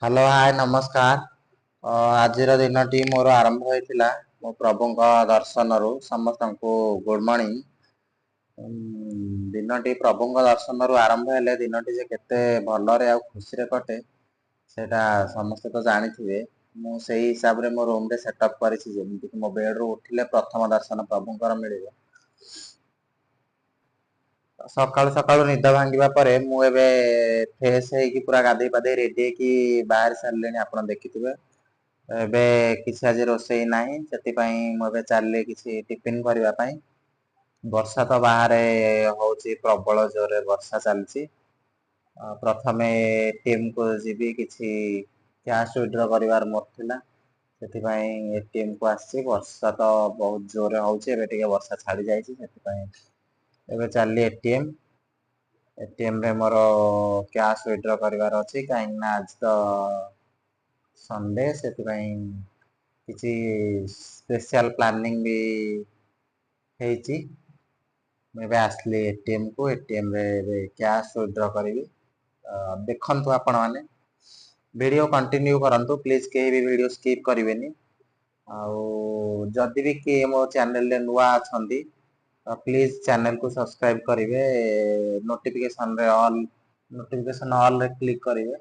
Hello, ହାଏ, ନମସ୍କାର। ଆଜିର ଦିନଟି ମୋର ଆରମ୍ଭ ହୋଇଥିଲା ମୋ ପ୍ରଭୁଙ୍କ ଦର୍ଶନରୁ। ସମସ୍ତଙ୍କୁ ଗୁଡ୍ ମର୍ଣ୍ଣିଂ। ଦିନଟି ପ୍ରଭୁଙ୍କ ଦର୍ଶନରୁ ଆରମ୍ଭ ହେଲେ ଦିନଟି ଯେ କେତେ ଭଲରେ ଆଉ ଖୁସିରେ କଟେ, ସେଇଟା ସମସ୍ତେ ତ ଜାଣିଥିବେ। ମୁଁ ସେଇ ହିସାବରେ ମୋ ରୁମରେ ସେଟଅପ୍ କରିଛି, ଯେମିତିକି ମୋ ବେଡରୁ ଉଠିଲେ ପ୍ରଥମ ଦର୍ଶନ ପ୍ରଭୁଙ୍କର ମିଳିବ। ସକାଳୁ ସକାଳୁ ନିଦ ଭାଙ୍ଗିବା ପରେ ମୁଁ ଏବେ ଫ୍ରେଶ ହେଇକି ପୁରା ଗାଧେଇ ପାଧେଇ ରେଡି ହେଇକି ବାହାରି ସାରିଲିଣି, ଆପଣ ଦେଖିଥିବେ। ଏବେ କିଛି ଆଜି ରୋଷେଇ ନାହିଁ, ସେଥିପାଇଁ ମୁଁ ଏବେ ଚାଲିଲି କିଛି ଟିଫିନ କରିବା ପାଇଁ। ବର୍ଷା ତ ବାହାରେ ହଉଛି, ପ୍ରବଳ ଜୋରରେ ବର୍ଷା ଚାଲିଛି। ପ୍ରଥମେ ଏଟିଏମ କୁ ଯିବି, କିଛି କ୍ୟାଶ ୱିଡ୍ର କରିବାର ମୋର ଥିଲା, ସେଥିପାଇଁ ଏଟିଏମ କୁ ଆସିଛି। ବର୍ଷା ତ ବହୁତ ଜୋରରେ ହଉଛି, ଏବେ ଟିକେ ବର୍ଷା ଛାଡି ଯାଇଛି, ସେଥିପାଇଁ ଏବେ ଚାଲିଲି ଏଟିଏମ। ଏଟିଏମ ରେ ମୋର କ୍ୟାଶ ୱିଡ୍ର କରିବାର ଅଛି, କାହିଁକି ନା ଆଜି ତ ସଣ୍ଡେ, ସେଥିପାଇଁ କିଛି ସ୍ପେଶିଆଲ ପ୍ଲାନିଂ ବି ହେଇଛି। ମୁଁ ଏବେ ଆସିଲି ଏଟିଏମ କୁ, ଏଟିଏମ ରେ ଏବେ କ୍ୟାଶ ୱିଡ୍ର କରିବି। ଦେଖନ୍ତୁ ଆପଣମାନେ, ଭିଡ଼ିଓ କଣ୍ଟିନ୍ୟୁ କରନ୍ତୁ ପ୍ଲିଜ, କେହି ବି ଭିଡ଼ିଓ ସ୍କିପ୍ କରିବେନି। ଆଉ ଯଦି ବି କିଏ ମୋ ଚ୍ୟାନେଲରେ ନୂଆ ଅଛନ୍ତି, ପ୍ଲିଜ ଚ୍ୟାନେଲକୁ ସବସ୍କ୍ରାଇବ କରିବେ, ନୋଟିଫିକେସନରେ ଅଲ୍, ନୋଟିଫିକେସନ ଅଲରେ କ୍ଲିକ୍ କରିବେ।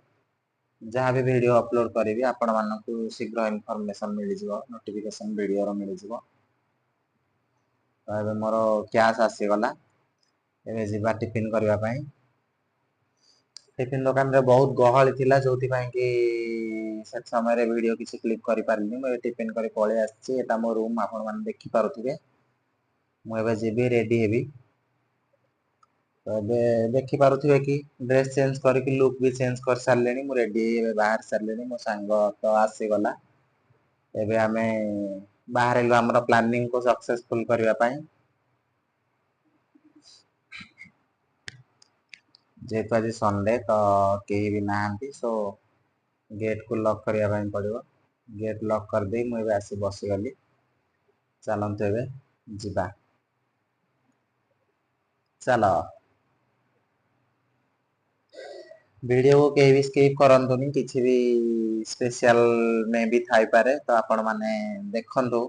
ଯାହା ବି ଭିଡ଼ିଓ ଅପଲୋଡ କରିବି, ଆପଣମାନଙ୍କୁ ଶୀଘ୍ର ଇନଫର୍ମେସନ ମିଳିଯିବ, ନୋଟିଫିକେସନ ଭିଡ଼ିଓର ମିଳିଯିବ। ତ ଏବେ ମୋର କ୍ୟାଶ ଆସିଗଲା, ଏବେ ଯିବା ଟିଫିନ କରିବା ପାଇଁ। ଟିଫିନ ଦୋକାନରେ ବହୁତ ଗହଳି ଥିଲା, ଯୋଉଥିପାଇଁ କି ସେ ସମୟରେ ଭିଡ଼ିଓ କିଛି କ୍ଲିକ୍ କରିପାରିଲିନି। ମୁଁ ଏବେ ଟିଫିନ କରି ପଳେଇ ଆସିଛି। ଏଟା ମୋ ରୁମ୍, ଆପଣମାନେ ଦେଖିପାରୁଥିବେ। ମୁଁ ଏବେ ଯିବି, ରେଡି ହେବି। ତ ଏବେ ଦେଖିପାରୁଥିବେ କି ଡ୍ରେସ୍ ଚେଞ୍ଜ କରିକି ଲୁକ୍ ବି ଚେଞ୍ଜ କରିସାରିଲେଣି। ମୁଁ ରେଡି ହେଇ ଏବେ ବାହାରି ସାରିଲିଣି। ମୋ ସାଙ୍ଗ ତ ଆସିଗଲା। ଏବେ ଆମେ ବାହାରିଲୁ ଆମର ପ୍ଲାନିଂ କୁ ସକ୍ସେସଫୁଲ କରିବା ପାଇଁ। ଯେହେତୁ ଆଜି ସଣ୍ଡେ, ତ କେହି ବି ନାହାନ୍ତି, ସୋ ଗେଟ୍ କୁ ଲକ୍ କରିବା ପାଇଁ ପଡିବ। ଗେଟ୍ ଲକ୍ କରିଦେଇ ମୁଁ ଏବେ ଆସି ବସିଗଲି। ଚାଲନ୍ତୁ ଏବେ ଯିବା, ଚାଲ। ଭିଡ଼ିଓକୁ କେହି ବି ସ୍କିପ୍ କରନ୍ତୁନି, କିଛି ବି ସ୍ପେଶିଆଲ ମେ ବି ଥାଇପାରେ, ତ ଆପଣମାନେ ଦେଖନ୍ତୁ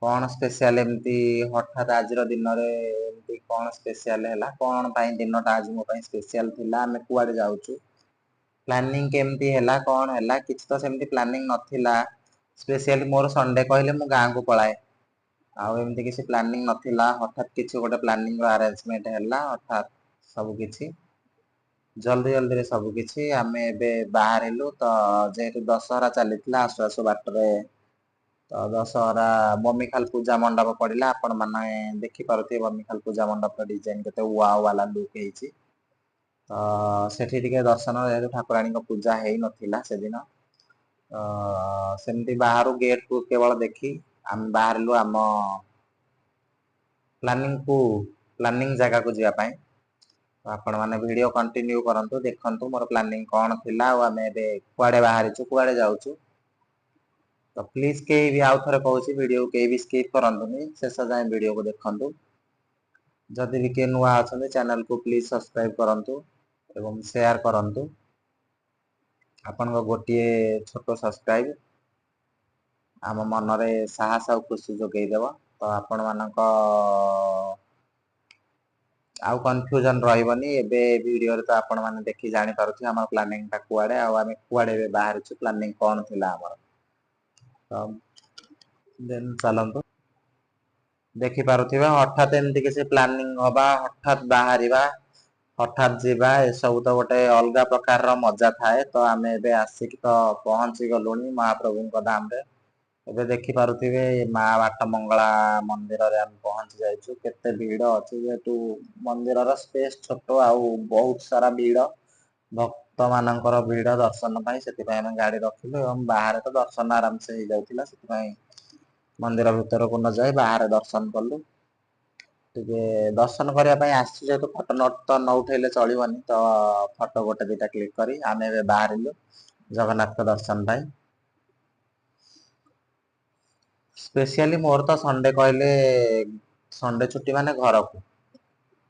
କଣ ସ୍ପେଶିଆଲ ଏମିତି ହଠାତ୍ ଆଜିର ଦିନରେ ଏମିତି କଣ ସ୍ପେଶିଆଲ ହେଲା, କଣ ପାଇଁ ଦିନଟା ଆଜି ମୋ ପାଇଁ ସ୍ପେଶିଆଲ ଥିଲା, ଆମେ କୁଆଡେ ଯାଉଛୁ, ପ୍ଲାନିଂ କେମିତି ହେଲା, କଣ ହେଲା। କିଛି ତ ସେମିତି ପ୍ଲାନିଂ ନଥିଲା। ସ୍ପେଶିଆଲି ମୋର ସଣ୍ଡେ କହିଲେ ମୁଁ ଗାଁକୁ ପଳାଏ, ଆଉ ଏମିତି କିଛି ପ୍ଲାନିଂ ନଥିଲା। ହଠାତ୍ କିଛି ଗୋଟେ ପ୍ଲାନିଂ ର ଆରେଞ୍ଜମେଣ୍ଟ ହେଲା, ହଠାତ୍ ସବୁ କିଛି ଜଲ୍ଦି ଜଲ୍ଦିରେ ସବୁ କିଛି। ଆମେ ଏବେ ବାହାରିଲୁ। ତ ଯେହେତୁ ଦଶହରା ଚାଲିଥିଲା, ଆସୁ ଆସୁ ବାଟରେ ତ ଦଶହରା ବମିଖାଲ ପୂଜା ମଣ୍ଡପ ପଡିଲା। ଆପଣ ମାନେ ଦେଖିପାରୁଥିବେ ବମିଖାଲ ପୂଜା ମଣ୍ଡପର ଡିଜାଇନ କେତେ ୱାଓ ବାଲା ଲୁକ୍ ହେଇଛି। ତ ସେଠି ଟିକେ ଦର୍ଶନ, ଯେହେତୁ ଠାକୁରାଣୀଙ୍କ ପୂଜା ହେଇନଥିଲା ସେଦିନ, ତ ସେମିତି ବାହାରୁ ଗେଟ୍ କୁ କେବଳ ଦେଖି ଆମେ ବାହାରିଲୁ ଆମ ପ୍ଲାନିଂ ଜାଗାକୁ ଯିବା ପାଇଁ। ତ ଆପଣମାନେ ଭିଡ଼ିଓ କଣ୍ଟିନ୍ୟୁ କରନ୍ତୁ, ଦେଖନ୍ତୁ ମୋର ପ୍ଲାନିଂ କଣ ଥିଲା ଆଉ ଆମେ ଏବେ କୁଆଡେ ବାହାରିଛୁ, କୁଆଡେ ଯାଉଛୁ। ତ ପ୍ଲିଜ କେହି ବି, ଆଉ ଥରେ କହୁଛି, ଭିଡ଼ିଓ କେହି ବି ସ୍କିପ୍ କରନ୍ତୁନି, ଶେଷ ଯାଏଁ ଭିଡ଼ିଓକୁ ଦେଖନ୍ତୁ। ଯଦି ବି କିଏ ନୂଆ ଅଛନ୍ତି, ଚ୍ୟାନେଲକୁ ପ୍ଲିଜ ସବସ୍କ୍ରାଇବ କରନ୍ତୁ ଏବଂ ସେୟାର କରନ୍ତୁ। ଆପଣଙ୍କ ଗୋଟିଏ ଛୋଟ ସବସ୍କ୍ରାଇବ ଆମ ମନରେ ସାହସ ଆଉ ଖୁସି ଯୋଗେଇ ଦେବ। ତ ଆପଣମାନଙ୍କ ଆଉ କନଫ୍ୟୁଜନ ରହିବନି। ଏବେ ଭିଡ଼ିଓରେ ତ ଆପଣମାନେ ଦେଖି ଜାଣିପାରୁଥିବେ ଆମର ପ୍ଲାନିଂଟା କୁଆଡେ ଆଉ ଆମେ କୁଆଡେ ଏବେ ବାହାରିଛୁ, ପ୍ଲାନିଂ କଣ ଥିଲା ଆମର। ତ ଦେନ୍ ଚାଲନ୍ତୁ, ଦେଖିପାରୁଥିବେ ହଠାତ୍ ଏମିତି କିଛି ପ୍ଲାନିଂ ହବା, ହଠାତ୍ ବାହାରିବା, ହଠାତ୍ ଯିବା, ଏସବୁ ତ ଗୋଟେ ଅଲଗା ପ୍ରକାରର ମଜା ଥାଏ। ତ ଆମେ ଏବେ ଆସିକି ତ ପହଞ୍ଚି ଗଲୁଣି ମହାପ୍ରଭୁଙ୍କ ଧାମରେ। ଏବେ ଦେଖିପାରୁଥିବେ ମା ବାଟ ମଙ୍ଗଳା ମନ୍ଦିରରେ ଆମେ ପହଞ୍ଚି ଯାଇଛୁ। କେତେ ଭିଡ ଅଛି, ଯେହେତୁ ମନ୍ଦିରର ସ୍ପେସ୍ ଛୋଟ ଆଉ ବହୁତ ସାରା ଭିଡ, ଭକ୍ତ ମାନଙ୍କର ଭିଡ ଦର୍ଶନ ପାଇଁ। ସେଥିପାଇଁ ଆମେ ଗାଡି ରଖିଲୁ ଏବଂ ବାହାରେ ତ ଦର୍ଶନ ଆରାମସେ ହେଇଯାଉଥିଲା, ସେଥିପାଇଁ ମନ୍ଦିର ଭିତରକୁ ନ ଯାଇ ବାହାରେ ଦର୍ଶନ କଲୁ। ଟିକେ ଦର୍ଶନ କରିବା ପାଇଁ ଆସିଛୁ ଯେହେତୁ, ଫଟୋ ତ ନ ଉଠେଇଲେ ଚଳିବନି, ତ ଫଟୋ ଗୋଟେ ଦିଟା କ୍ଲିକ୍ କରି ଆମେ ଏବେ ବାହାରିଲୁ ଜଗନ୍ନାଥଙ୍କ ଦର୍ଶନ ପାଇଁ। ସ୍ପେଶିଆଲି ମୋର ତ ସଣ୍ଡେ କହିଲେ, ସଣ୍ଡେ ଛୁଟି ମାନେ ଘରକୁ।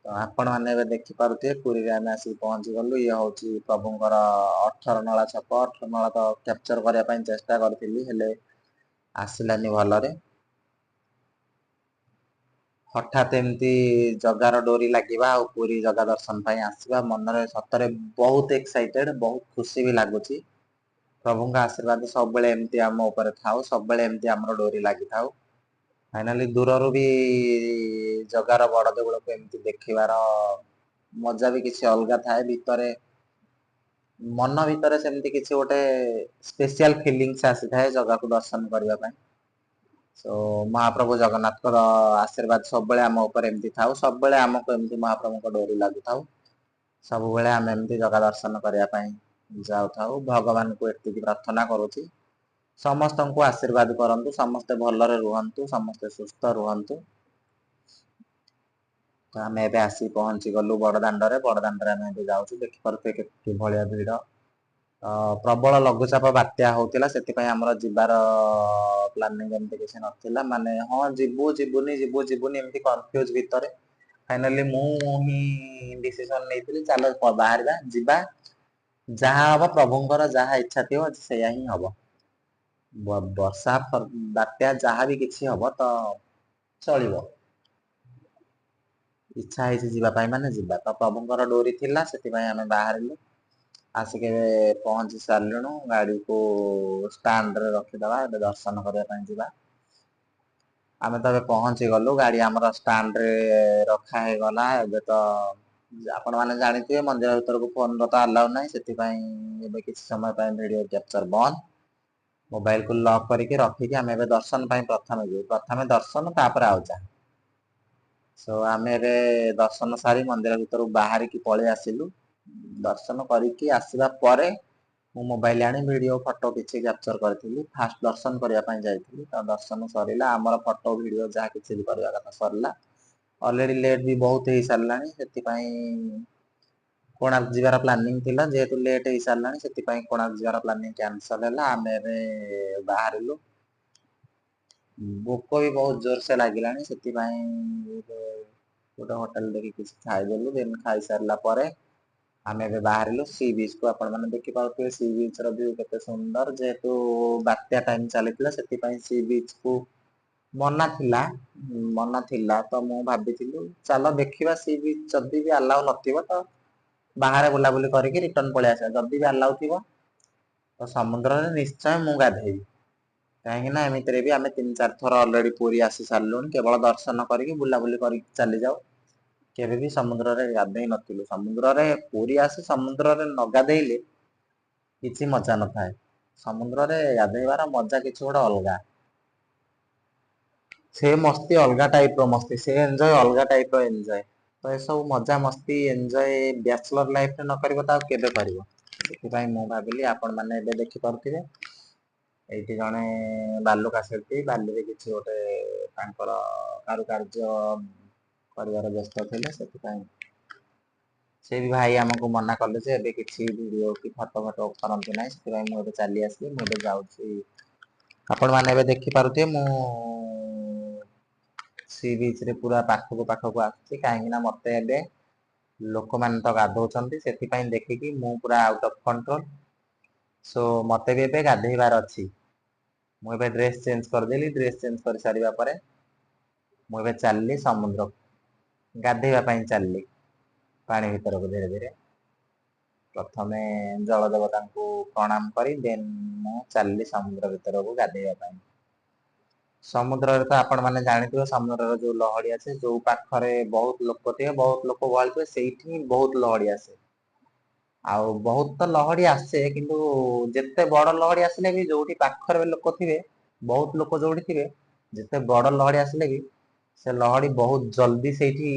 ତ ଆପଣମାନେ ଏବେ ଦେଖିପାରୁଥିବେ, ପୁରୀରେ ଆମେ ଆସିକି ପହଞ୍ଚି ଗଲୁ। ଇଏ ହଉଛି ପ୍ରଭୁଙ୍କର 18 ନଳା ଛକ। 18 ନଳା ତ କ୍ୟାପଚର କରିବା ପାଇଁ ଚେଷ୍ଟା କରିଥିଲି, ହେଲେ ଆସିଲାନି ଭଲରେ। ହଠାତ୍ ଏମିତି ଜଗାର ଡୋରି ଲାଗିବା ଆଉ ପୁରୀ ଜଗା ଦର୍ଶନ ପାଇଁ ଆସିବା, ମନରେ ସତରେ ବହୁତ ଏକ୍ସାଇଟେଡ, ବହୁତ ଖୁସି ବି ଲାଗୁଛି। ପ୍ରଭୁଙ୍କ ଆଶୀର୍ବାଦ ସବୁବେଳେ ଏମିତି ଆମ ଉପରେ ଥାଉ, ସବୁବେଳେ ଏମିତି ଆମର ଡୋରି ଲାଗିଥାଉ। ଫାଇନାଲି ଦୂରରୁ ବି ଜଗାର ବଡ ଦେଉଳକୁ ଏମିତି ଦେଖିବାର ମଜା ବି କିଛି ଅଲଗା ଥାଏ। ଭିତରେ, ମନ ଭିତରେ ସେମିତି କିଛି ଗୋଟେ ସ୍ପେଶିଆଲ ଫିଲିଙ୍ଗସ ଆସିଥାଏ ଜଗାକୁ ଦର୍ଶନ କରିବା ପାଇଁ। ସୋ ମହାପ୍ରଭୁ ଜଗନ୍ନାଥଙ୍କର ଆଶୀର୍ବାଦ ସବୁବେଳେ ଆମ ଉପରେ ଏମିତି ଥାଉ, ସବୁବେଳେ ଆମକୁ ଏମିତି ମହାପ୍ରଭୁଙ୍କ ଡୋରି ଲାଗୁଥାଉ, ସବୁବେଳେ ଆମେ ଏମିତି ଜଗା ଦର୍ଶନ କରିବା ପାଇଁ ଯାଉଥାଉ। ଭଗବାନଙ୍କୁ ଏତିକି ପ୍ରାର୍ଥନା କରୁଛି, ସମସ୍ତଙ୍କୁ ଆଶୀର୍ବାଦ କରନ୍ତୁ, ସମସ୍ତେ ଭଲରେ ରୁହନ୍ତୁ, ସମସ୍ତେ ସୁସ୍ଥ ରୁହନ୍ତୁ। ତ ଆମେ ଏବେ ଆସି ପହଞ୍ଚି ଗଲୁ ବଡ ଦାଣ୍ଡରେ। ବଡ ଦାଣ୍ଡରେ ଆମେ ଏବେ ଯାଉଛୁ। ଦେଖିପାରୁଥିବେ କିଭଳିଆ ଭିଡ। ପ୍ରବଳ ଲଘୁଚାପ ବାତ୍ୟା ହଉଥିଲା, ସେଥିପାଇଁ ଆମର ଯିବାର ପ୍ଲାନିଂ ଏମିତି କିଛି ନଥିଲା। ମାନେ ହଁ ଯିବୁ ଯିବୁନି, ଯିବୁ ଯିବୁନି, ଏମିତି କନଫ୍ୟୁଜ ଭିତରେ ଫାଇନାଲି ମୁଁ ହିଁ ଡିସିସନ ନେଇଥିଲି, ଚାଲ ବାହାରିବା, ଯିବା, ଯାହା ହବ ପ୍ରଭୁଙ୍କର ଯାହା ଇଚ୍ଛା ଥିବ ସେଇଆ ହିଁ ହବ। ବର୍ଷା, ବାତ୍ୟା, ଯାହା ବି କିଛି ହବ ତ ଚଳିବ, ଇଚ୍ଛା ହେଇଛି ଯିବା ପାଇଁ ମାନେ ଯିବା। ତ ପ୍ରଭୁଙ୍କର ଡୋରି ଥିଲା, ସେଥିପାଇଁ ଆମେ ବାହାରିଲୁ। ଆସିକି ଏବେ ପହଞ୍ଚି ସାରିଲୁଣୁ। ଗାଡିକୁ ଷ୍ଟାଣ୍ଡରେ ରଖିଦବା, ଏବେ ଦର୍ଶନ କରିବା ପାଇଁ ଯିବା। ଆମେ ତ ଏବେ ପହଞ୍ଚି ଗଲୁ, ଗାଡି ଆମର ଷ୍ଟାଣ୍ଡରେ ରଖା ହେଇଗଲା। ଏବେ ତ ଆପଣ ମାନେ ଜାଣିଥିବେ, ମନ୍ଦିର ଭିତରକୁ ଫୋନର ତ ଆଲାଉ ନାହିଁ। ସେଥିପାଇଁ ଏବେ କିଛି ସମୟ ପାଇଁ ଭିଡିଓ କ୍ୟାପଚର ବନ୍ଦ। ମୋବାଇଲକୁ ଲକ୍ କରିକି ରଖିକି ଆମେ ଏବେ ଦର୍ଶନ ପାଇଁ ପ୍ରଥମେ ଯିବୁ। ପ୍ରଥମେ ଦର୍ଶନ, ତାପରେ ଆଉ ଯାହା। ସୋ ଆମେ ଏବେ ଦର୍ଶନ ସାରି ମନ୍ଦିର ଭିତରୁ ବାହାରିକି ପଳେଇ ଆସିଲୁ। ଦର୍ଶନ କରିକି ଆସିବା ପରେ ମୁଁ ମୋବାଇଲ ଆଣି ଭିଡିଓ, ଫଟୋ କିଛି କ୍ୟାପଚର କରିଥିଲି। ଫାଷ୍ଟ ଦର୍ଶନ କରିବା ପାଇଁ ଯାଇଥିଲି, ତ ଦର୍ଶନ ସରିଲା ଆମର, ଫଟୋ ଭିଡିଓ ଯାହା କିଛି ବି କରିବା କଥା ସରିଲା। ଅଲରେଡି ଲେଟ୍ ବି ବହୁତ ହେଇ ସାରିଲାଣି, ସେଥିପାଇଁ କୋଣାର୍କ ଯିବାର ପ୍ଲାନିଂ ଥିଲା। ଯେହେତୁ ଲେଟ୍ ହେଇ ସାରିଲାଣି, ସେଥିପାଇଁ କୋଣାର୍କ ଯିବାର ପ୍ଲାନିଂ କ୍ୟାନସଲ ହେଲା। ଆମେ ଏବେ ବାହାରିଲୁ। ଭୋକ ବି ବହୁତ ଜୋରସେ ଲାଗିଲାଣି, ସେଥିପାଇଁ ଗୋଟେ ହୋଟେଲ ଦେଖି କିଛି ଖାଇଦେଲୁ। ଦେନ୍ ଖାଇସାରିଲା ପରେ ଆମେ ଏବେ ବାହାରିଲୁ ସି ବିଚ୍ କୁ। ଆପଣ ମାନେ ଦେଖିପାରୁଥିବେ ସି ବିଚ୍ ର ଭିଉ କେତେ ସୁନ୍ଦର। ଯେହେତୁ ବାତ୍ୟା ଟାଇମ ଚାଲିଥିଲା, ସେଥିପାଇଁ ସି ବିଚ୍ କୁ ମନା ଥିଲା। ତ ମୁଁ ଭାବିଥିଲୁ, ଚାଲ ଦେଖିବା ସି ବିଚ୍, ଯଦି ବି ଆଲାଉ ନଥିବ ତ ବାହାରେ ବୁଲାବୁଲି କରିକି ରିଟର୍ନ ପଳେଇ ଆସିବା। ଯଦି ବି ଆଲାଉ ଥିବ ତ ସମୁଦ୍ରରେ ନିଶ୍ଚୟ ମୁଁ ଗାଧେଇବି, କାହିଁକି ନା ଏମିତିରେ ବି ଆମେ ତିନି ଚାରି ଥର ଅଲରେଡି ପୁରୀ ଆସି ସାରିଲୁଣି। କେବଳ ଦର୍ଶନ କରିକି ବୁଲାବୁଲି କରିକି ଚାଲି ଯାଉ, କେବେ ବି ସମୁଦ୍ରରେ ଗାଧେଇ ନଥିଲୁ। ସମୁଦ୍ରରେ ପୁରୀ ଆସି ସମୁଦ୍ରରେ ନ ଗାଧେଇଲେ କିଛି ମଜା ନଥାଏ। ସମୁଦ୍ରରେ ଗାଧେଇବାର ମଜା କିଛି ଗୋଟେ ଅଲଗା। ସେ ମସ୍ତି ଅଲଗା ଟାଇପ ର ମସ୍ତି, ସେ ଏନ୍ଜୟ ଅଲଗା ଟାଇପ ର ଏନ୍ଜୟ। ତ ଏସବୁ ମଜା ମସ୍ତି, ଏନ୍ଜୟ ବ୍ୟାଚଲର ଲାଇଫରେ ନ କରିବ ତ ଆଉ କେବେ କରିବ? ସେଥିପାଇଁ ମୁଁ ଭାବିଲି। ଆପଣ ମାନେ ଏବେ ଦେଖିପାରୁଥିବେ, ଏଇଠି ଜଣେ ବାଲୁକା ଶିଳ୍ପୀ ବାଲିରେ କିଛି ଗୋଟେ ତାଙ୍କର କାରୁକାର୍ଯ୍ୟ କରିବାର ବ୍ୟସ୍ତ ଥିଲେ। ସେଥିପାଇଁ ସେ ବି ଭାଇ ଆମକୁ ମନା କଲେ ଯେ ଏବେ କିଛି ଭିଡିଓ କି ଫଟୋ ଫଟୋ କରନ୍ତୁ ନାହିଁ। ସେଥିପାଇଁ ମୁଁ ଏବେ ଚାଲି ଆସିଲି। ମୁଁ ଏବେ ଯାଉଛି। ଆପଣ ମାନେ ଏବେ ଦେଖିପାରୁଥିବେ, ମୁଁ ସି ବିଚ୍ ରେ ପୁରା ପାଖକୁ ପାଖକୁ ଆସୁଛି, କାହିଁକି ନା ମତେ ଏବେ ଲୋକମାନେ ତ ଗାଧଉଛନ୍ତି, ସେଥିପାଇଁ ଦେଖିକି ମୁଁ ପୁରା ଆଉଟ ଅଫ କଣ୍ଟ୍ରୋଲ। ସୋ ମତେ ବି ଏବେ ଗାଧେଇବାର ଅଛି। ମୁଁ ଏବେ ଡ୍ରେସ ଚେଞ୍ଜ କରିଦେଲି। ଡ୍ରେସ ଚେଞ୍ଜ କରି ସାରିବା ପରେ ମୁଁ ଏବେ ଚାଲିଲି ସମୁଦ୍ରକୁ ଗାଧେଇବା ପାଇଁ। ଚାଲିଲି ପାଣି ଭିତରକୁ ଧୀରେ ଧୀରେ। ପ୍ରଥମେ ଜଳ ଦେବତାଙ୍କୁ ପ୍ରଣାମ କରି ଦେନ୍ ମୁଁ ଚାଲିଲି ସମୁଦ୍ର ଭିତରକୁ ଗାଧେଇବା ପାଇଁ। ସମୁଦ୍ରରେ ତ ଆପଣ ମାନେ ଜାଣିଥିବେ, ସମୁଦ୍ରର ଯୋଉ ଲହଡି ଆସେ, ଯୋଉ ପାଖରେ ବହୁତ ଲୋକ ଥିବେ, ବହୁତ ଲୋକ ଗହଳି ଥିବେ, ସେଇଠି ହିଁ ବହୁତ ଲହଡି ଆସେ। ଆଉ ବହୁତ ତ ଲହଡି ଆସେ, କିନ୍ତୁ ଯେତେ ବଡ ଲହଡି ଆସିଲେ ବି ଯୋଉଠି ପାଖରେ ଲୋକ ଥିବେ, ବହୁତ ଲୋକ ଯୋଉଠି ଥିବେ, ଯେତେ ବଡ ଲହଡି ଆସିଲେ ବି ସେ ଲହଡି ବହୁତ ଜଲଦି ସେଇଠି,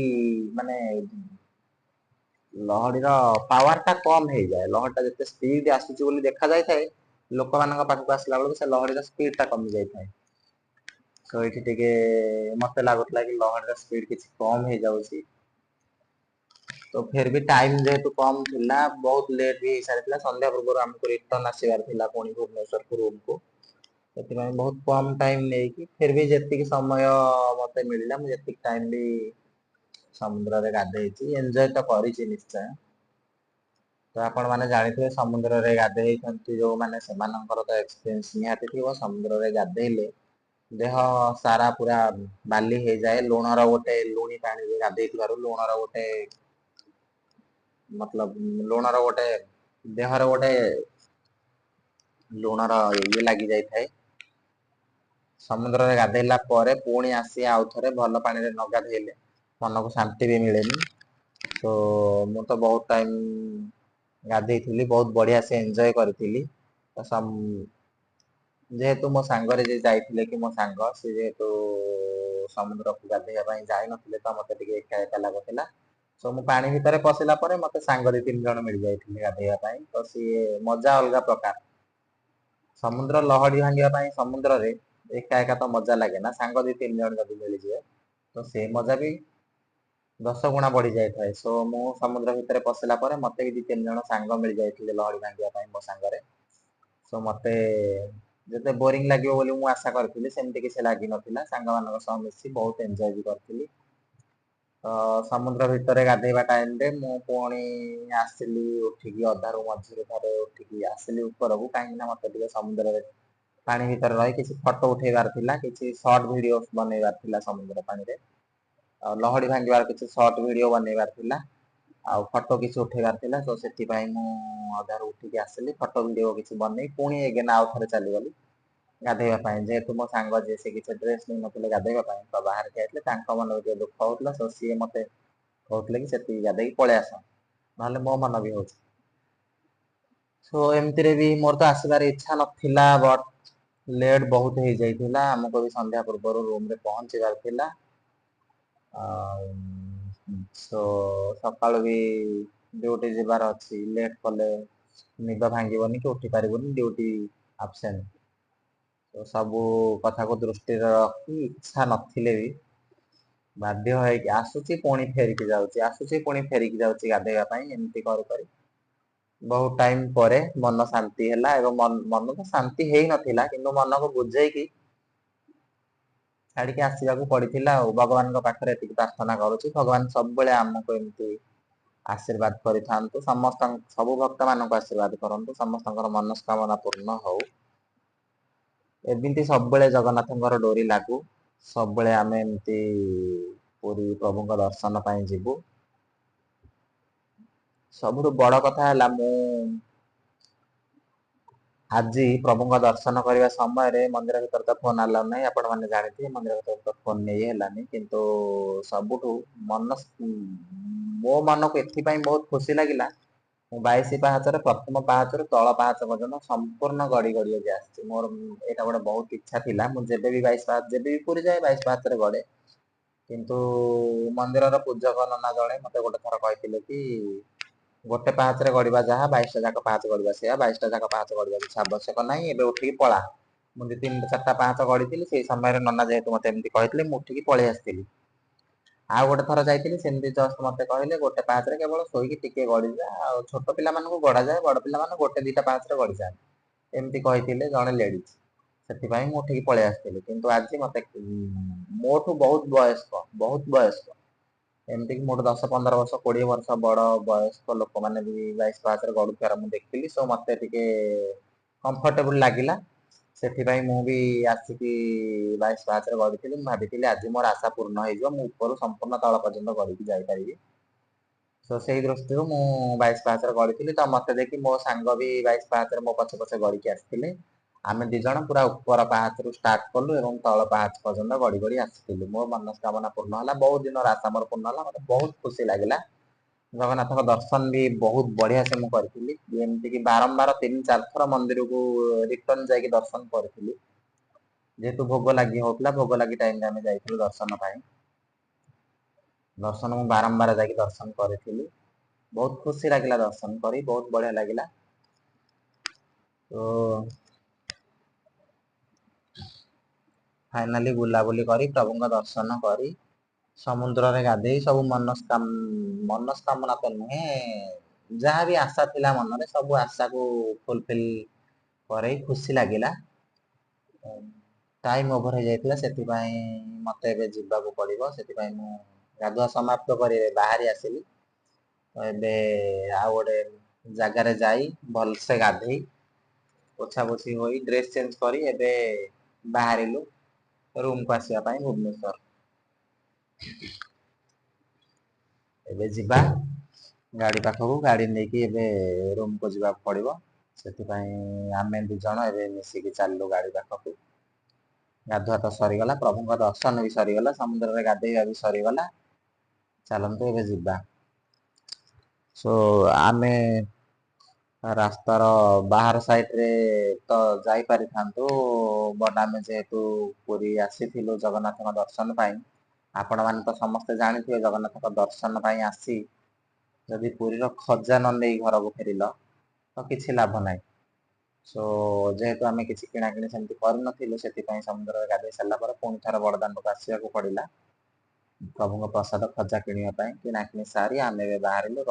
ମାନେ ଲହଡିର ପାୱାର ଟା କମ ହେଇଯାଏ। ଲହଡି ଟା ଯେତେ ସ୍ପିଡ ଆସୁଛି ବୋଲି ଦେଖା ଯାଇଥାଏ, ଲୋକମାନଙ୍କ ପାଖକୁ ଆସିଲା ବେଳକୁ ସେ ଲହଡିର ସ୍ପିଡ ଟା କମି ଯାଇଥାଏ। ତ ଏଇଠି ଟିକେ ମତେ ଲାଗୁଥିଲା କି ଲହଡିର ସ୍ପିଡ କିଛି କମ ହେଇଯାଉଛି। ତ ଫେର ବି ଟାଇମ ଯେହେତୁ କମ ଥିଲା, ବହୁତ ଲେଟ୍ ବି ହେଇସାରିଥିଲା, ସନ୍ଧ୍ୟା ପୂର୍ବରୁ ଆମକୁ ରିଟର୍ନ ଆସିବାର ଥିଲା ପୁଣି ଭୁବନେଶ୍ୱରକୁ ରୁମକୁ, ସେଥିପାଇଁ ବହୁତ କମ ଟାଇମ ନେଇକି ଫେର ବି ଯେତିକି ସମୟ ମତେ ମିଳିଲା, ମୁଁ ଯେତିକି ଟାଇମ ବି ସମୁଦ୍ରରେ ଗାଧେଇଛି, ଏନ୍ଜୟ ତ କରିଛି ନିଶ୍ଚୟ। ତ ଆପଣମାନେ ଜାଣିଥିବେ, ସମୁଦ୍ରରେ ଗାଧେଇଛନ୍ତି ଯୋଉମାନେ, ସେମାନଙ୍କର ତ ଏକ୍ସପିରିଏନ୍ସ ନିହାତି ଥିବ। ସମୁଦ୍ରରେ ଗାଧେଇଲେ ଦେହ ସାରା ପୁରା ବାଲି ହେଇଯାଏ। ଲୁଣର ଗୋଟେ, ଲୁଣି ପାଣିରେ ଗାଧେଇଥିବାରୁ ଲୁଣର ଗୋଟେ, ମତଲବ ଲୁଣର ଗୋଟେ, ଦେହର ଗୋଟେ ଲୁଣର ଇଏ ଲାଗି ଯାଇଥାଏ। ସମୁଦ୍ରରେ ଗାଧେଇଲା ପରେ ପୁଣି ଆସି ଆଉ ଥରେ ଭଲ ପାଣିରେ ନ ଗାଧେଇଲେ ମନକୁ ଶାନ୍ତି ବି ମିଳେନି। ତ ମୁଁ ତ ବହୁତ ଟାଇମ ଗାଧେଇଥିଲି, ବହୁତ ବଢିଆ ସେ ଏନ୍ଜୟ କରିଥିଲି। ତ ଯେହେତୁ ମୋ ସାଙ୍ଗରେ ଯିଏ ଯାଇଥିଲେ କି ମୋ ସାଙ୍ଗ, ସେ ଯେହେତୁ ସମୁଦ୍ରକୁ ଗାଧେଇବା ପାଇଁ ଯାଇନଥିଲେ, ତ ମତେ ଟିକେ ଏକା ଏକା ଲାଗୁଥିଲା। ସୋ ମୁଁ ପାଣି ଭିତରେ ପଶିଲା ପରେ ମତେ ସାଙ୍ଗ ଦି ତିନି ଜଣ ମିଳି ଯାଇଥିଲେ ଗାଧେଇବା ପାଇଁ, ତ ସିଏ ମଜା ଅଲଗା ପ୍ରକାର। ସମୁଦ୍ର ଲହଡି ଭାଙ୍ଗିବା ପାଇଁ ସମୁଦ୍ରରେ ଏକା ଏକା ତ ମଜା ଲାଗେ ନା, ସାଙ୍ଗ ଦି ତିନି ଜଣ ଯଦି ମିଳିଯିବେ ତ ସେ ମଜା ବି 10 ଗୁଣା ବଢି ଯାଇଥାଏ। ସୋ ମୁଁ ସମୁଦ୍ର ଭିତରେ ପଶିଲା ପରେ ମତେ ବି ଦି ତିନି ଜଣ ସାଙ୍ଗ ମିଳି ଯାଇଥିଲେ ଲହଡି ଭାଙ୍ଗିବା ପାଇଁ ମୋ ସାଙ୍ଗରେ। ସୋ ମତେ ଯେତେ ବୋରିଂ ଲାଗିବ ବୋଲି ମୁଁ ଆଶା କରିଥିଲି, ସେମିତି କିଛି ଲାଗିନଥିଲା। ସାଙ୍ଗମାନଙ୍କ ସହ ମିଶି ବହୁତ ଏନ୍ଜୟ ବି କରିଥିଲି। ତ ସମୁଦ୍ର ଭିତରେ ଗାଧେଇବା ଟାଇମରେ ମୁଁ ପୁଣି ଆସିଲି ଉଠିକି, ଅଧାରୁ ମଝିରେ ଥରେ ଉଠିକି ଆସିଲି ଉପରକୁ, କାହିଁକି ନା ମତେ ଟିକେ ସମୁଦ୍ରରେ ପାଣି ଭିତରେ ରହି କିଛି ଫଟୋ ଉଠେଇବାର ଥିଲା, କିଛି ସର୍ଟ ଭିଡିଓ ବନେଇବାର ଥିଲା ସମୁଦ୍ର ପାଣିରେ, ଆଉ ଲହଡି ଭାଙ୍ଗିବାର କିଛି ସର୍ଟ ଭିଡିଓ ବନେଇବାର ଥିଲା, ଆଉ ଫଟୋ କିଛି ଉଠେଇବାର ଥିଲା। ତ ସେଥିପାଇଁ ମୁଁ ଅଧାରୁ ଉଠିକି ଆସିଲି, ଫଟୋ ଭିଡିଓ କିଛି ବନେଇ ପୁଣି ଏଗେନ ଆଉ ଥରେ ଚାଲିଗଲି ଗାଧେଇବା ପାଇଁ। ଯେହେତୁ ମୋ ସାଙ୍ଗ ଯିଏ, ସେ କିଛି ଡ୍ରେସ ନେଇନଥିଲେ ଗାଧେଇବା ପାଇଁ, ତ ବାହାରେ ଠିଆ ହେଇଥିଲେ, ତାଙ୍କ ମନରେ ଟିକେ ଦୁଃଖ ହଉଥିଲା। ତ ସିଏ ମତେ କହୁଥିଲେ କି ସେତିକି ଗାଧେଇକି ପଳେଇ ଆସ, ନହେଲେ ମୋ ମନ ବି ହଉଛି। ସୋ ଏମିତିରେ ବି ମୋର ତ ଆସିବାର ଇଚ୍ଛା ନଥିଲା, ବଟ୍ ଲେଟ୍ ବହୁତ ହେଇଯାଇଥିଲା। ଆମକୁ ବି ସନ୍ଧ୍ୟା ପୂର୍ବରୁ ରୁମରେ ପହଞ୍ଚିବାର ଥିଲା। ସୋ ସକାଳୁ ବି ଡ୍ୟୁଟି ଯିବାର ଅଛି। ଲେଟ୍ କଲେ ନିଦ ଭାଙ୍ଗିବନି କି ଉଠି ପାରିବୁନି, ଡ୍ୟୁଟି ଆବସେଣ୍ଟ। ତ ସବୁ କଥାକୁ ଦୃଷ୍ଟିରେ ରଖି ଇଚ୍ଛା ନଥିଲେ ବି ବାଧ୍ୟ ହେଇକି ଆସୁଛି, ପୁଣି ଫେରିକି ଯାଉଛି, ଆସୁଛି, ପୁଣି ଫେରିକି ଯାଉଛି ଗାଧେଇବା ପାଇଁ। ଏମିତି କରି କରି ବହୁତ ଟାଇମ ପରେ ମନ ଶାନ୍ତି ହେଲା ଏବଂ ମନ ତ ଶାନ୍ତି ହେଇନଥିଲା, କିନ୍ତୁ ମନକୁ ବୁଝେଇକି ଛାଡିକି ଆସିବାକୁ ପଡିଥିଲା। ଆଉ ଭଗବାନଙ୍କ ପାଖରେ ଏତିକି ପ୍ରାର୍ଥନା କରୁଛି, ଭଗବାନ ସବୁବେଳେ ଆମକୁ ଏମିତି ଆଶୀର୍ବାଦ କରିଥାନ୍ତୁ, ସମସ୍ତ ସବୁ ଭକ୍ତ ମାନଙ୍କୁ ଆଶୀର୍ବାଦ କରନ୍ତୁ, ସମସ୍ତଙ୍କର ମନସ୍କାମନା ପୂର୍ଣ୍ଣ ହଉ। ଏମିତି ସବୁବେଳେ ଜଗନ୍ନାଥଙ୍କର ଡୋରି ଲାଗୁ, ସବୁବେଳେ ଆମେ ଏମିତି ପୁରୀ ପ୍ରଭୁଙ୍କ ଦର୍ଶନ ପାଇଁ ଯିବୁ। ସବୁଠୁ ବଡ କଥା ହେଲା, ମୁଁ ଆଜି ପ୍ରଭୁଙ୍କ ଦର୍ଶନ କରିବା ସମୟରେ ମନ୍ଦିର ଭିତରେ ତ ଫୋନ ଆଲାଉ ନାହିଁ, ଆପଣ ମାନେ ଜାଣିଥିବେ। ମନ୍ଦିର ଭିତରେ ତ ଫୋନ ନେଇ ହେଲାନି। କିନ୍ତୁ ସବୁଠୁ ମନ, ମୋ ମନକୁ ଏଥିପାଇଁ ବହୁତ ଖୁସି ଲାଗିଲା, ମୁଁ 22 ପାହାଚରେ ପ୍ରଥମ ପାହାଚରୁ ତଳ ପାହାଚ ପର୍ଯ୍ୟନ୍ତ ସମ୍ପୂର୍ଣ୍ଣ ଗଡି ଗଡି ଆଜି ଆସିଛି। ମୋର ଏଇଟା ଗୋଟେ ବହୁତ ଇଚ୍ଛା ଥିଲା। ମୁଁ ଯେବେ ବି 22 ପାହାଚ, ଯେବେ ବି ପୁରୀ ଯାଏ, 22 ପାହାଚରେ ଗଡେ। କିନ୍ତୁ ମନ୍ଦିରର ପୂଜକ ନନା ଜଣେ ମତେ ଗୋଟେ ଥର କହିଥିଲେ କି ଗୋଟେ ପାହାଚରେ ଗଡିବା ଯାହା, 22ଟା ଯାକ ପାହାଚ ଗଡିବା ସେଇଆ। 22ଟା ଯାକ ପାହାଚ ଗଡିବା କିଛି ଆବଶ୍ୟକ ନାହିଁ, ଏବେ ଉଠିକି ପଳା। ମୁଁ ଦି ତିନିଟା ଚାରିଟା ପାହାଚ ଗଡିଥିଲି, ସେଇ ସମୟରେ ନନା ଯେହେତୁ ମତେ ଏମିତି କହିଥିଲେ, ମୁଁ ଉଠିକି ପଳେଇ ଆସିଥିଲି। ଆଉ ଗୋଟେ ଥର ଯାଇଥିଲି, ସେମିତି ଜଷ୍ଟ ମତେ କହିଲେ ଗୋଟେ ପାହାଚରେ କେବଳ ଶୋଇକି ଟିକେ ଗଡିଯା, ଆଉ ଛୋଟ ପିଲାମାନଙ୍କୁ ଗଡାଯାଏ, ବଡ ପିଲାମାନେ ଗୋଟେ ଦିଟା ପାହାଚରେ ଗଡିଯାଆନ୍ତି, ଏମିତି କହିଥିଲେ ଜଣେ ଲେଡିଜ। ସେଥିପାଇଁ ମୁଁ ଉଠିକି ପଳେଇ ଆସିଥିଲି। କିନ୍ତୁ ଆଜି ମତେ ମୋଠୁ ବହୁତ ବୟସ୍କ, ବହୁତ ବୟସ୍କ, ଏମିତିକି ମୋଠୁ 10, 15 ବର୍ଷ, 20 ବର୍ଷ ବଡ ବୟସ୍କ ଲୋକମାନେ ବି 22 ପାହାଚରେ ଗଡୁଥିବାର ମୁଁ ଦେଖିଲି। ସୋ ମତେ ଟିକେ କମ୍ଫର୍ଟେବୁଲ ଲାଗିଲା, ସେଥିପାଇଁ ମୁଁ ବି ଆସିକି 22 ପାହାଚରେ ଗଡିଥିଲି। ମୁଁ ଭାବିଥିଲି ଆଜି ମୋର ଆଶା ପୂର୍ଣ୍ଣ ହେଇଯିବ, ମୁଁ ଉପରୁ ସମ୍ପୂର୍ଣ୍ଣ ତଳ ପର୍ଯ୍ୟନ୍ତ ଗଡିକି ଯାଇପାରିବି। ତ ସେଇ ଦୃଷ୍ଟିରୁ ମୁଁ 22 ପାହାଚରେ ଗଡିଥିଲି। ତ ମତେ ଦେଖି ମୋ ସାଙ୍ଗ ବି 22 ପାହାଚରେ ମୋ ପଛେ ପଛେ ଗଡିକି ଆସିଥିଲେ। ଆମେ ଦି ଜଣ ପୁରା ଉପର ପାହାଚରୁ ଷ୍ଟାର୍ଟ କଲୁ ଏବଂ ତଳ ପାହାଚ ପର୍ଯ୍ୟନ୍ତ ଗଡି ଗଡି ଆସିଥିଲୁ। ମୋ ମନସ୍କାମନା ପୂର୍ଣ୍ଣ ହେଲା, ବହୁତ ଦିନର ଆଶା ମୋର ପୂର୍ଣ୍ଣ ହେଲା, ମତେ ବହୁତ ଖୁସି ଲାଗିଲା। ଜଗନ୍ନାଥଙ୍କ ଦର୍ଶନ ବି ବହୁତ ବଢିଆ ସେ ମୁଁ କରିଥିଲି। ଯେମିତିକି ବାରମ୍ବାର ତିନି ଚାରି ଥର ମନ୍ଦିରକୁ ରିଟର୍ନ ଯାଇକି ଦର୍ଶନ କରିଥିଲି। ଯେହେତୁ ଭୋଗ ଲାଗି ହଉଥିଲା, ଭୋଗ ଲାଗି ଟାଇମରେ ଆମେ ଯାଇଥିଲୁ ଦର୍ଶନ ପାଇଁ। ଦର୍ଶନ ମୁଁ ବାରମ୍ବାର ଯାଇକି ଦର୍ଶନ କରିଥିଲି। ବହୁତ ଖୁସି ଲାଗିଲା ଦର୍ଶନ କରି, ବହୁତ ବଢିଆ ଲାଗିଲା। ତ ଫାଇନାଲି ବୁଲାବୁଲି କରି, ପ୍ରଭୁଙ୍କ ଦର୍ଶନ କରି, ସମୁଦ୍ରରେ ଗାଧେଇ, ସବୁ ମନସ୍କାମନା ତ ନୁହେଁ, ଯାହା ବି ଆଶା ଥିଲା ମନରେ, ସବୁ ଆଶାକୁ ଫୁଲଫିଲ କରେଇ ଖୁସି ଲାଗିଲା। ଟାଇମ ଓଭର ହେଇଯାଇଥିଲା, ସେଥିପାଇଁ ମତେ ଏବେ ଯିବାକୁ ପଡିବ। ସେଥିପାଇଁ ମୁଁ ଗାଧୁଆ ସମାପ୍ତ କରି ବାହାରି ଆସିଲି। ତ ଏବେ ଆଉ ଗୋଟେ ଜାଗାରେ ଯାଇ ଭଲସେ ଗାଧେଇ ପୋଛାପୋଛି ହୋଇ ଡ୍ରେସ୍ ଚେଞ୍ଜ କରି ଏବେ ବାହାରିଲୁ ରୁମକୁ ଆସିବା ପାଇଁ ଭୁବନେଶ୍ୱର। ଏବେ ଯିବା ଗାଡି ପାଖକୁ, ଗାଡି ନେଇକି ଏବେ ରୁମକୁ ଯିବାକୁ ପଡିବ। ସେଥିପାଇଁ ଆମେ ଦି ଜଣ ଏବେ ମିଶିକି ଚାଲିଲୁ ଗାଡି ପାଖକୁ। ଗାଧୁଆ ତ ସରିଗଲା, ପ୍ରଭୁଙ୍କ ଦର୍ଶନ ବି ସରିଗଲା, ସମୁଦ୍ରରେ ଗାଧେଇବା ବି ସରିଗଲା। ଚାଲନ୍ତୁ ଏବେ ଯିବା। ସୋ ଆମେ ରାସ୍ତାର ବାହାର ସାଇଡ ରେ ତ ଯାଇପାରିଥାନ୍ତୁ, ବଟ୍ ଆମେ ଯେହେତୁ ପୁରୀ ଆସିଥିଲୁ ଜଗନ୍ନାଥଙ୍କ ଦର୍ଶନ ପାଇଁ, ଆପଣମାନେ ତ ସମସ୍ତେ ଜାଣିଥିବେ, ଜଗନ୍ନାଥଙ୍କ ଦର୍ଶନ ପାଇଁ ଆସି ଯଦି ପୁରୀର ଖଜା ନ ନେଇ ଘରକୁ ଫେରିଲ ତ କିଛି ଲାଭ ନାହିଁ। ସୋ ଯେହେତୁ ଆମେ କିଛି କିଣାକିଣି ସେମିତି କରିନଥିଲୁ, ସେଥିପାଇଁ ସମୁଦ୍ରରେ ଗାଧେଇ ସାରିଲା ପରେ ପୁଣି ଥରେ ବଡ଼ଦାଣ୍ଡକୁ ଆସିବାକୁ ପଡିଲା ପ୍ରଭୁଙ୍କ ପ୍ରସାଦ ଖଜା କିଣିବା ପାଇଁ। କିଣାକିଣି ସାରି ଆମେ ଏବେ ବାହାରିଲୁ।